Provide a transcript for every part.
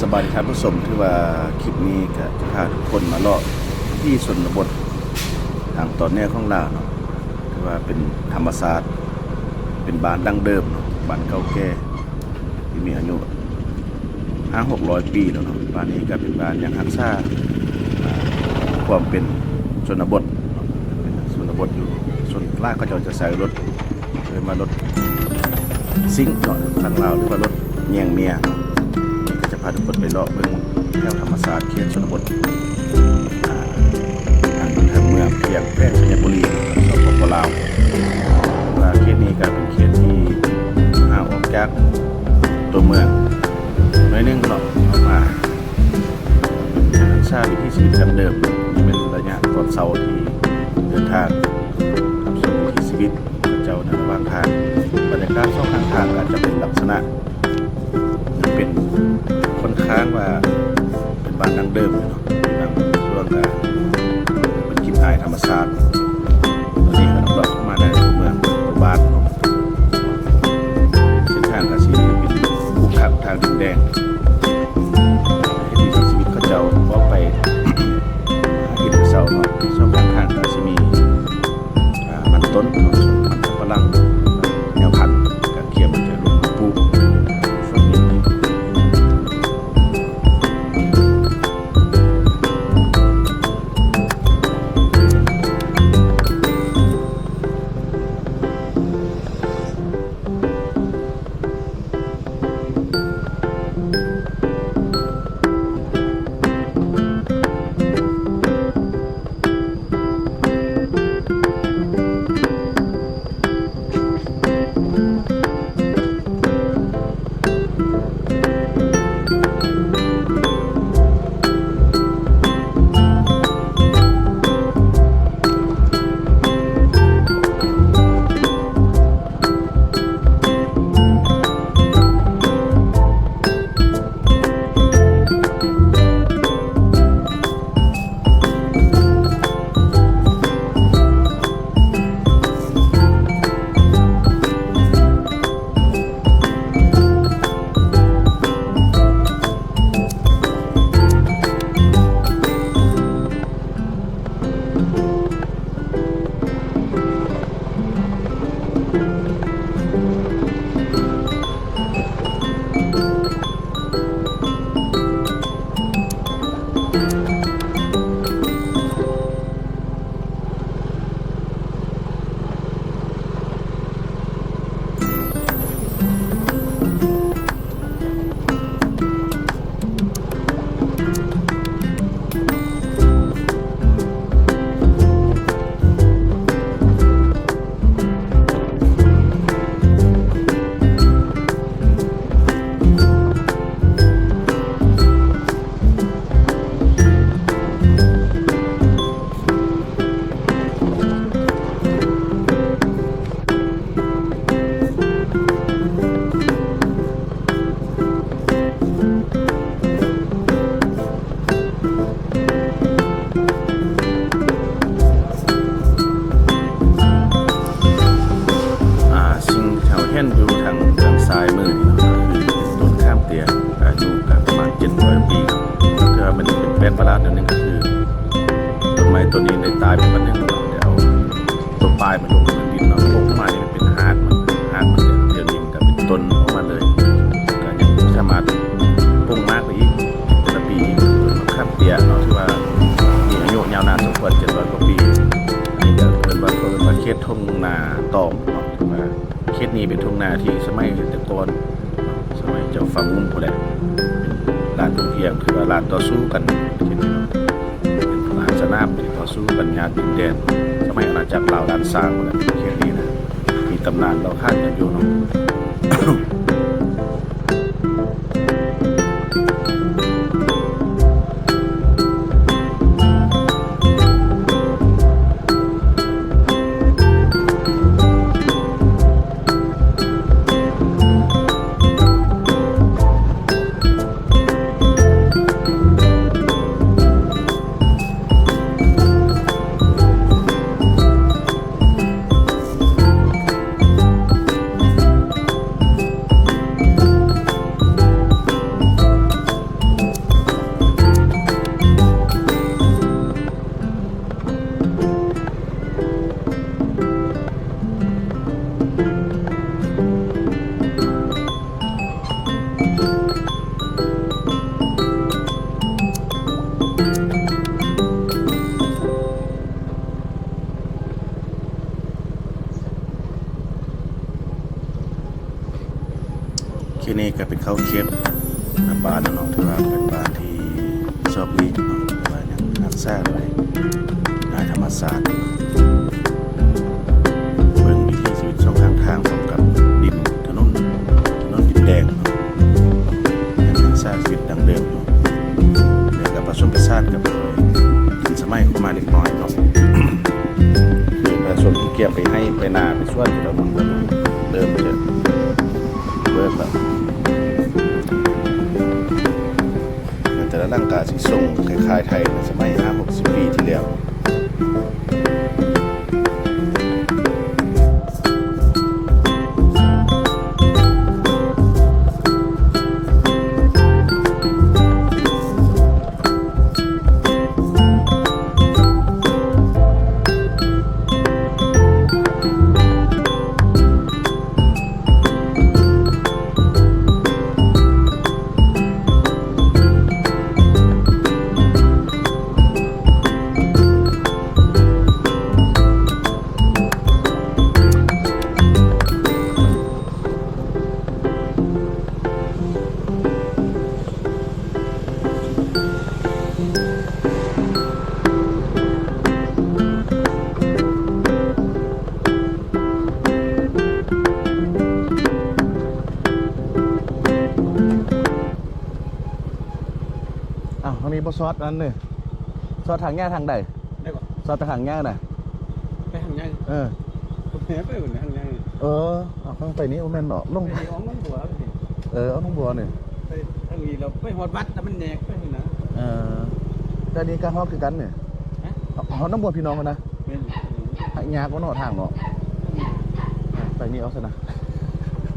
ສະບາຍດີທ່ານຜູ້ຊົມ, ຖືວ່າຄລິບນີ້ກະຈະພາທຸກຄົນມາເລາະທີ່ຊົນນະບົດທາງຕອນເໜືອຂອງລາວເນາະ. ຖືວ່າເປັນທຳມະຊາດ, ເປັນບ້ານດັ້ງເດີມເນາະ, ບ້ານເກົ່າແກ່ທີ່ມີອາຍຸຫ້າຫົກຮ້ອຍປີແລ້ວເນາະ. ບ້ານນີ້ກະເປັນບ້ານຍັງຮັກສາ ອາ ຄວາມເປັນຊົນນະບົດເນາະ, ເປັນຊົນນະບົດຢູ່. ສ່ວນຫຼາຍເຂົາເຈົ້າຈະໃຊ້ລົດ ເອີ້ນວ່າລົດຊິງເນາະ ທາງລາວ ຫຼືວ່າລົດແຍງເມຍເນາະ. ກະຈະພາທຸກຄົນໄປເລາະເບິ່ງແຖວທຳມະຊາດເຂດຊົນນະບົດ ອາ ທາງ ທາງເມືອງພຽງ ແຂວງໄຊຍະບູລີ ສປປ ລາວ. ວ່າເຂດນີ້ກະເປັນເຂດທີ່ຫ່າງອອກຈາກຕົວເມືອງໜ້ອຍໜຶ່ງເນາະ, ເຮົາມາຮັກສາວິຖີຊີວິດດັ້ງເດີມ. ນີ້ແມ່ນໄລຍະຕອນເຊົ້າທີ່ເດີນທາງ ຮັບຊົມວິຖີຊີວິດຂອງເຂົາເຈົ້າໃນລະຫວ່າງທາງ. ບັນຍາກາດສອງຂ້າງທາງກໍຈະເປັນລັກສະນະ ເປັນຂ້ອນຂ້າງວ່າເປັນບ້ານດັ້ງເດີມຢູ່ເນາະ, ບາງຊ່ວງກໍເປັນກິ່ນອາຍທຳມະຊາດ. ຕອນນີ້ເຮົາເລາະເຂົ້າມາໃນຕົວເມືອງ ຕົວບ້ານເນາະ. ເສັ້ນທາງກໍຊິເປັນຂຸຂະທາງດິນແດງ. ເຮັດວິຖີຊີວິດເຂົາເຈົ້າອອກໄປຫາກິນແຕ່ເຊົ້າເນາະ. ສອງຂ້າງທາງກໍຊິມີ ອາ ມັນຕົ້ນເນາະ, ມັນສຳປະຫຼັງ, ແນວພັນກະກຽມຈະລົງມາປູກ. ອາ ສິ່ງທີ່ເຮົາເຫັນຢູ່ທາງເບື້ອງຊ້າຍມືນີ້ເນາະ ກໍຄືຕົ້ນຂາມເຕ້ຍ ອາຍຸກໍປະມານເຈັດຮ້ອຍປີເນາະ. ກໍຄືວ່າມັນເປັນແປກປະຫຼາດແນວໜຶ່ງ ກໍຄືຕົ້ນໄມ້ຕົ້ນນີ້ໄດ້ຕາຍໄປບັດໜຶ່ງເນາະ, ໄດ້ເອົາຕົ້ນປາຍມັນລົງພື້ນດິນເນາະ, ປົກມານີ້ມັນເປັນຮາກມັນ ຮາກມັນ ດຽວນີ້ ກໍເປັນຕົ້ນອອກມາເລີຍ, ກໍຍັງສາມາດປຸງໝາກໄດ້ອີກ ແຕ່ລະປີ. ຕົ້ນຂາມເຕ້ຍເນາະ ຖືວ່າມີອາຍຸຍາວນານສົມຄວນ ເຈັດຮ້ອຍກວ່າປີ. ອັນນີ້ກໍເອີ້ນວ່າ ເຂົາເອີ້ນວ່າເຂດທົ່ງນາຕອມເນາະ, ຖືວ່າເຂດນີ້ເປັນທົ່ງນາທີ່ສະໄໝແຕ່ກ່ອນ ສະໄໝເຈົ້າຟ້າງຸ່ມພຸ້ນແຫຼະ ເປັນລານທົ່ງພຽງ ຄືວ່າລານຕໍ່ສູ້ກັນ ເຂດນີ້ເນາະ. ເປັນລານສະໜາມທີ່ຕໍ່ສູ້ກັນຍາມດິນແດນ ສະໄໝອານາຈັກລາວລ້ານຊ້າງພຸ້ນແຫຼະ. ເຂດນີ້ນະ ມີຕຳນານເລົ່າຂານກັນຢູ່ເນາະ. ອ ເປັນເຂົ້າເຂດນຳບ້ານເນາະ ຖືວ່າເປັນບ້ານທີ່ສອບຫຼີກເນາະ ແຕ່ວ່າຍັງຮັກສາໄວ້ດ້ວຍທຳມະຊາດ. ເບິ່ງວິຖີຊີວິດສອງຂ້າງທາງ ພ້ອມກັບດິນຖະໜົນ ຖະໜົນດິນແດງເນາະ ຍັງຮັກສາຊີວິດດັ້ງເດີມຢູ່ ແລະ ກໍປະສົມປະສານກັບທັນສະໄໝເຂົ້າມາເລັກນ້ອຍເນາະ. ປະຊາຊົນທີ່ກຽມໄປໄຮ່ໄປນາໄປສວນ ເລີ່ມຈະເວີກແລ້ວ. ແຕ່ລະຫຼັງກາຊິຊົງຄ້າຍໆໄທໃນສະໄໝຫ້າຫົກສິບປີທີ່ແລ້ວ. ອ້າວ ທາງນີ້ບໍ່ຊອດອັນນີ້ ຊອດທາງຫຍ້າທາງໃດ? ໄດ້ບໍ່? ຊອດໄປທາງຫຍ້ານະ ໄປທາງຫຍ້າ. ເອີ ໄປທາງຫຍ້າ. ເອີ ເອົາທາງໄປນີ້ບໍ່ແມ່ນເນາະ ລົງ ໄປອອກໜອງບົວ. ເອີ ອອກໜອງບົວນີ້ ໄປທາງນີ້ແລ້ວໄປຮອດວັດ ແລ້ວມັນແຍກໄປຫັ້ນນະ. ເອີ ແຕ່ນີ້ກໍຮອດຄືກັນນີ້. ຮະ? ຮອດໜອງບົວພີ່ນ້ອງຫັ້ນນະ. ແມ່ນ. ຫາຍາກບໍ່ເນາະທາງເນາະ. ໄປນີ້ເອົາຊະນະ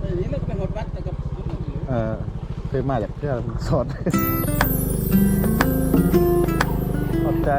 ໄປນີ້ແລ້ວກໍໄປຮອດວັດ ແລ້ວກໍ ເອີ ເຄີຍມາຈັກເທື່ອ ສອດ. ຂອບໃຈ.